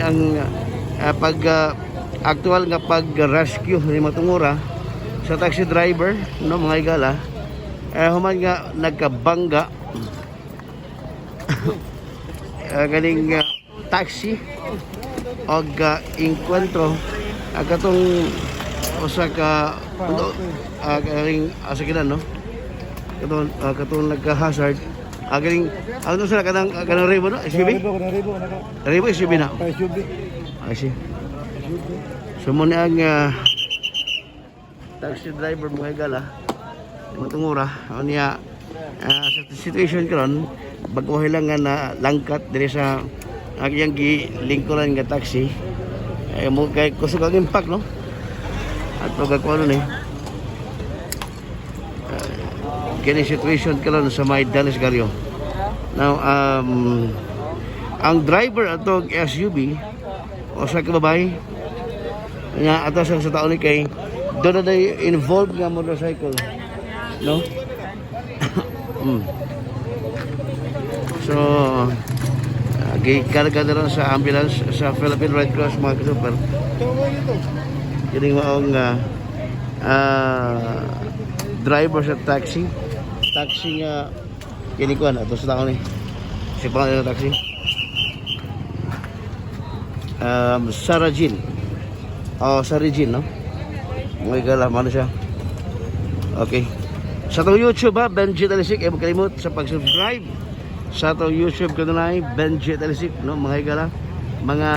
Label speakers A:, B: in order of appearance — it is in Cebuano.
A: ang pag actual nga pag-rescue ni Matungura sa taxi driver, no, mga higala, eh, human nga nagkabangga galing taxi og engkwentro ang katong usa ka galing asa kina, no, katong nagka-hazard galing ano sila kanang Revo, no, SUV.
B: Ribo, ribo, naka.
A: Revo SUV na.
B: SUV.
A: Ay si so mo ni ang taxi driver, mga higala, matungura ano niya sa situation karon, bago lang nga na langkat diri sa ang iyang gilingkuran nga taxi ay mo kay kusog ang impact, no, at pag ano ni kini situation karon sa may Dallas Gario. Now, ang driver atong SUV usa ka babae nga ato sa taon ni kay doon na involved nga motorcycle, no. So gikarga na rin sa ambulance sa Philippine Red Cross, mga kasuper, kining maong driver sa taxi taxi nga kini kuan ato sa taon ni si pangalan ng taxi, Sarah Jean. Oh, Sarah Jean, no, mga higala, ano siya. Okay, sa atong YouTube ha, Benji Talisik, eh magkalimot sa pag-subscribe sa atong YouTube kanunay, Benji Talisik, no, mga higala, mga